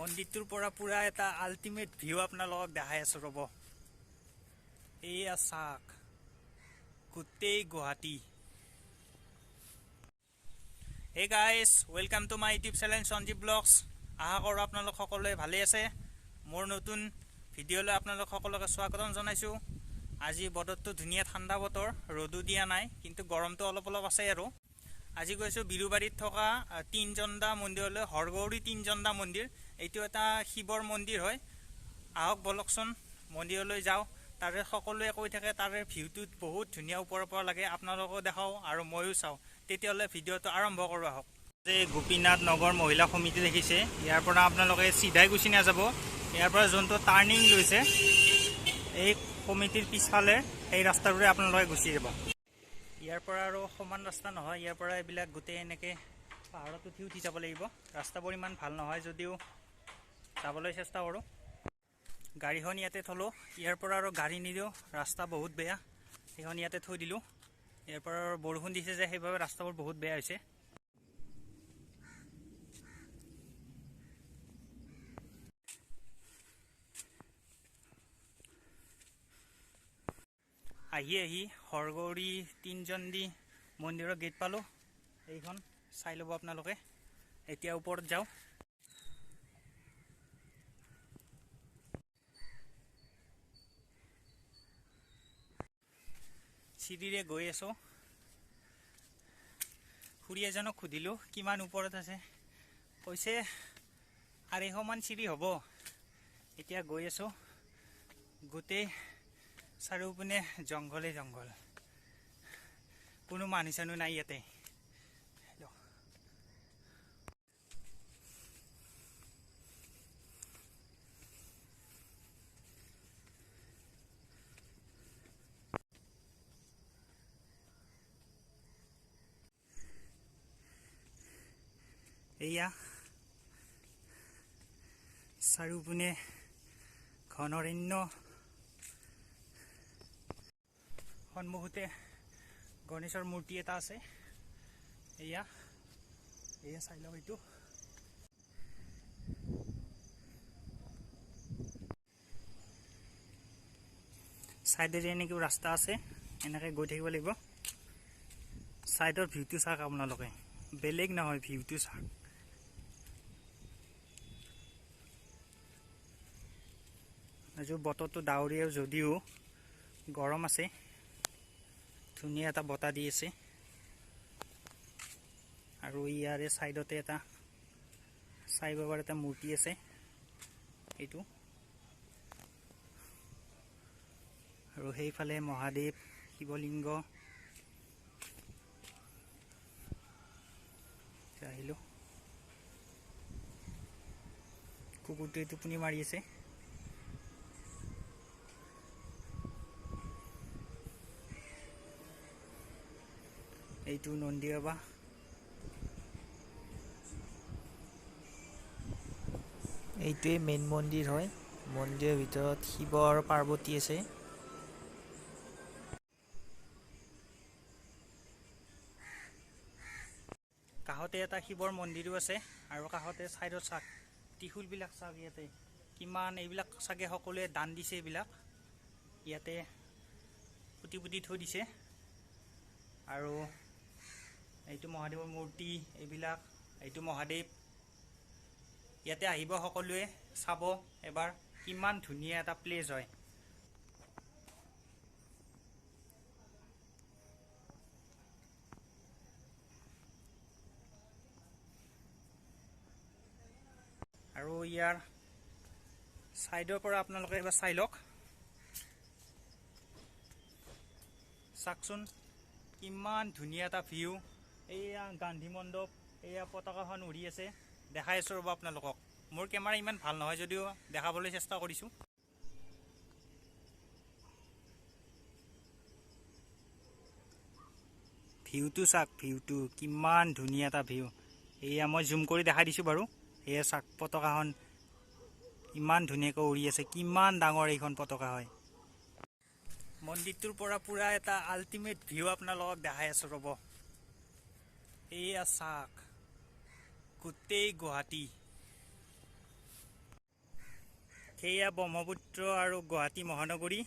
মন্দিৰটোৰ পৰা পুৰা এটা আল্টিমেট ভিউ আপোনালোকক দেখাই আছো ৰ'ব। এইয়া চাক গোটেই Guwahati. Hey guys, welcome to my YouTube channel Sanjeev blogs. আশা কৰোঁ আপোনালোক সকলোৱে ভালেই আছে। মোৰ নতুন ভিডিঅ'লৈ আপোনালোক সকলোকে স্বাগতম জনাইছোঁ। আজি বতৰটো ধুনীয়া ঠাণ্ডা বতৰ, ৰ'দো দিয়া নাই, কিন্তু গৰমটো অলপ অলপ আছে আৰু। আজি গৈছোঁ বিৰুবাৰীত থকা তিনজন্দা মন্দিৰলৈ, হৰগৌৰী তিনজন্দা মন্দিৰ। এইটো এটা শিৱৰ মন্দিৰ হয়। আহক বলকচোন মন্দিৰলৈ যাওঁ। তাৰে সকলোৱে কৈ থাকে তাৰে ভিউটোত বহুত ধুনীয়া ওপৰৰ পৰা লাগে, আপোনালোকেও দেখাওঁ আৰু ময়ো চাওঁ। তেতিয়াহ'লে ভিডিঅ'টো আৰম্ভ কৰোঁ আহক। যে গোপীনাথ নগৰ মহিলা সমিতি দেখিছে, ইয়াৰ পৰা আপোনালোকে চিধাই গুচি নাযাব। ইয়াৰ পৰা যোনটো টাৰ্ণিং লৈছে এই সমিতিৰ পিছফালে সেই ৰাস্তাটোৰে আপোনালোকে গুচি যাব। ইয়াৰ পৰা আৰু সমান ৰাস্তা নহয়, ইয়াৰ পৰা এইবিলাক গোটেই এনেকৈ পাহাৰত উঠি উঠি যাব লাগিব। ৰাস্তাবোৰ ইমান ভাল নহয় যদিও যাবলৈ চেষ্টা কৰোঁ। গাড়ীখন ইয়াতে থলোঁ, ইয়াৰ পৰা আৰু গাড়ী নিদিওঁ, ৰাস্তা বহুত বেয়া, সেইখন ইয়াতে থৈ দিলোঁ। ইয়াৰ পৰা আৰু বৰষুণ দিছে যে সেইবাবে ৰাস্তাবোৰ বহুত বেয়া হৈছে। আহি আহি হৰগৌৰী তিনজন্দী মন্দিৰৰ গেট পালোঁ। এইখন চাই ল'ব আপোনালোকে। এতিয়া ওপৰত যাওঁ। চিৰিৰে গৈ আছোঁ। খুৰী এজনক সুধিলোঁ কিমান ওপৰত আছে, কৈছে 250মান চিৰি হ'ব। এতিয়া গৈ আছোঁ, গোটেই চাৰিওপিনে জংঘলেই জংঘল, কোনো মানুহ চানুহ নাই ইয়াতে। এয়া চাৰিওপিনে ঘন অৰণ্য, সন্মুখতে গণেশৰ মূৰ্তি এটা আছে। এয়া এয়া চাই লওক এইটো। চাইডেৰে এনেকৈ ৰাস্তা আছে, এনেকৈ গৈ থাকিব লাগিব। চাইডৰ ভিউটো চাওক আপোনালোকে, বেলেগ নহয় ভিউটো চাওক। আজি বতৰটো ডাৱৰীয়া যদিও গৰম আছে, ধুনীয়া এটা বতাহ দি আছে। আৰু ইয়াৰে চাইডতে এটা সাই বাবাৰ এটা মূৰ্তি আছে এইটো। আৰু সেইফালে মহাদেৱ শিৱলিংগ। আহিলোঁ, কুকুৰটোৱে টোপনি মাৰি আছে। এইটো নন্দী বাবা। এইটোৱে মেইন মন্দিৰ হয়। মন্দিৰৰ ভিতৰত শিৱ আৰু পাৰ্বতী আছে। কাষতে এটা শিৱৰ মন্দিৰো আছে আৰু কাষতে চাইডত চাক ত্ৰিশূলবিলাক চাওক ইয়াতে কিমান, এইবিলাক চাগে সকলোৱে দান দিছে, এইবিলাক ইয়াতে পুতি পুতি থৈ দিছে। আৰু এইটো মহাদেৱৰ মূৰ্তি, এইবিলাক এইটো মহাদেৱ। ইয়াতে আহিব সকলোৱে চাব এবাৰ, কিমান ধুনীয়া এটা প্লেচ হয়। আৰু ইয়াৰ চাইডৰ পৰা আপোনালোকে এবাৰ চাই লওক, চাওকচোন কিমান ধুনীয়া এটা ভিউ। এইয়া গান্ধী মণ্ডপ, এইয়া পতাকাখন উৰি আছে, দেখাই আছোঁ ৰ'ব আপোনালোকক। মোৰ কেমেৰা ইমান ভাল নহয় যদিও দেখাবলৈ চেষ্টা কৰিছোঁ। ভিউটো চাওক, ভিউটো কিমান ধুনীয়া এটা ভিউ। এয়া মই জুম কৰি দেখাই দিছোঁ বাৰু। এয়া চাওক পতাকাখন ইমান ধুনীয়াকৈ উৰি আছে, কিমান ডাঙৰ এইখন পতাকা হয়। মন্দিৰটোৰ পৰা পুৰা এটা আল্টিমেট ভিউ আপোনালোকক দেখাই আছোঁ ৰ'ব। এইয়া চাওক গোটেই গুৱাহাটী। সেয়া ব্ৰহ্মপুত্ৰ আৰু গুৱাহাটী মহানগৰী,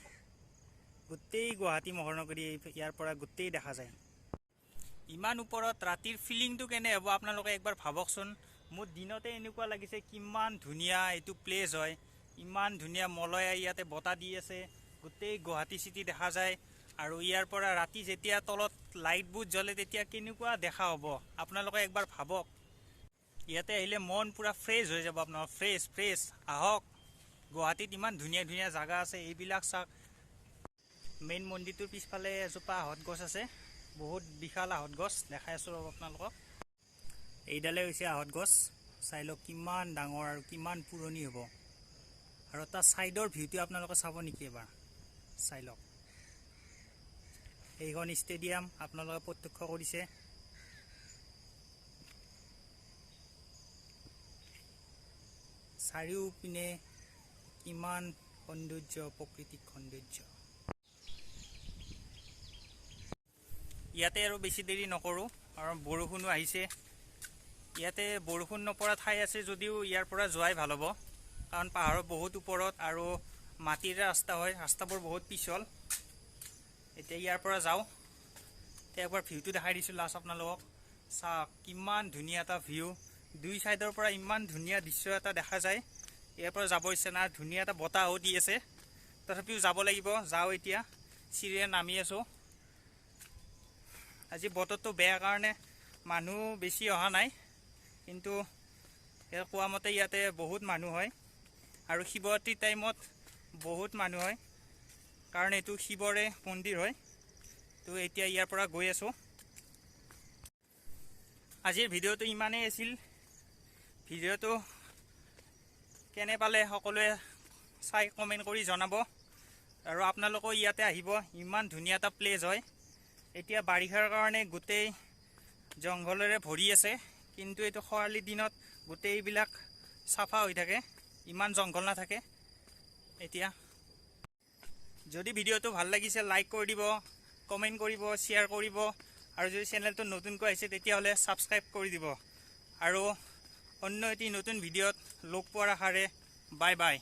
গোটেই গুৱাহাটী মহানগৰী ইয়াৰ পৰা গোটেই দেখা যায়। ইমান ওপৰত ৰাতিৰ ফিলিংটো কেনে হ'ব আপোনালোকে একবাৰ ভাবকচোন। মোৰ দিনতে এনেকুৱা লাগিছে কিমান ধুনীয়া এইটো প্লেচ হয়, ইমান ধুনীয়া মলয়া ইয়াতে বতাহ দি আছে, গোটেই গুৱাহাটী চিটি দেখা যায়। আৰু ইয়াৰ পৰা ৰাতি যেতিয়া তলত লাইটবোৰ জ্বলে তেতিয়া কেনেকুৱা দেখা হ'ব আপোনালোকে একবাৰ ভাবক। ইয়াতে আহিলে মন পূৰা ফ্ৰেছ হৈ যাব আপোনাৰ, ফ্ৰেছ ফ্ৰেছ। আহক, গুৱাহাটীত ইমান ধুনীয়া ধুনীয়া জাগা আছে, এইবিলাক চাওক। মেইন মন্দিৰটোৰ পিছফালে এজোপা আহঁত গছ আছে, বহুত বিশাল আহঁত গছ, দেখাই আছোঁ ৰ'ব আপোনালোকক। এইডালে হৈছে আহঁত গছ, চাই লওক কিমান ডাঙৰ আৰু কিমান পুৰণি হ'ব। আৰু তাৰ ছাইডৰ ভিউটো আপোনালোকে চাব নেকি এবাৰ, চাই লওক। এইখন ষ্টেডিয়াম আপোনালোকে প্ৰত্যক্ষ কৰিছে। চাৰিওপিনে কিমান সৌন্দৰ্য, প্ৰাকৃতিক সৌন্দৰ্য। ইয়াতে আৰু বেছি দেৰি নকৰোঁ, কাৰণ বৰষুণো আহিছে। ইয়াতে বৰষুণ নপৰা ঠাই আছে যদিও ইয়াৰ পৰা যোৱাই ভাল হ'ব, কাৰণ পাহাৰৰ বহুত ওপৰত আৰু মাটিৰ ৰাস্তা হয়, ৰাস্তাবোৰ বহুত পিছল। এতিয়া ইয়াৰ পৰা যাওঁ, এতিয়া একবাৰ ভিউটো দেখাই দিছোঁ লাষ্ট আপোনালোকক। চাওক কিমান ধুনীয়া এটা ভিউ, দুই ছাইডৰ পৰা ইমান ধুনীয়া দৃশ্য এটা দেখা যায়। ইয়াৰ পৰা যাব ইচ্ছা নাই, ধুনীয়া এটা বতাহো দি আছে, তথাপিও যাব লাগিব। যাওঁ এতিয়া, চিৰিয়ে নামি আছোঁ। আজি বতৰটো বেয়া কাৰণে মানুহ বেছি অহা নাই, কিন্তু কোৱা মতে ইয়াতে বহুত মানুহ হয় আৰু শিৱৰাত্ৰিৰ টাইমত বহুত মানুহ হয়, কাৰণ এইটো শিৱৰে মন্দিৰ হয়। তো এতিয়া ইয়াৰ পৰা গৈ আছোঁ। আজিৰ ভিডিঅ'টো ইমানেই আছিল। ভিডিঅ'টো কেনে পালে সকলোৱে চাই কমেণ্ট কৰি জনাব, আৰু আপোনালোকেও ইয়াতে আহিব, ইমান ধুনীয়া এটা প্লেচ হয়। এতিয়া বাৰিষাৰ কাৰণে গোটেই জংঘলেৰে ভৰি আছে, কিন্তু এইটো খৰালি দিনত গোটেইবিলাক চাফা হৈ থাকে, ইমান জংঘল নাথাকে। এতিয়া যদি ভিডিঅ'টো ভাল লাগিছে লাইক কৰি দিব, কমেণ্ট কৰিব, শ্বেয়াৰ কৰিব, আৰু যদি চেনেলটো নতুনকৈ আহিছে তেতিয়াহ'লে ছাবস্ক্ৰাইব কৰি দিব। আৰু অন্য এটি নতুন ভিডিঅ'ত লগ পোৱাৰ আশাৰে বাই বাই।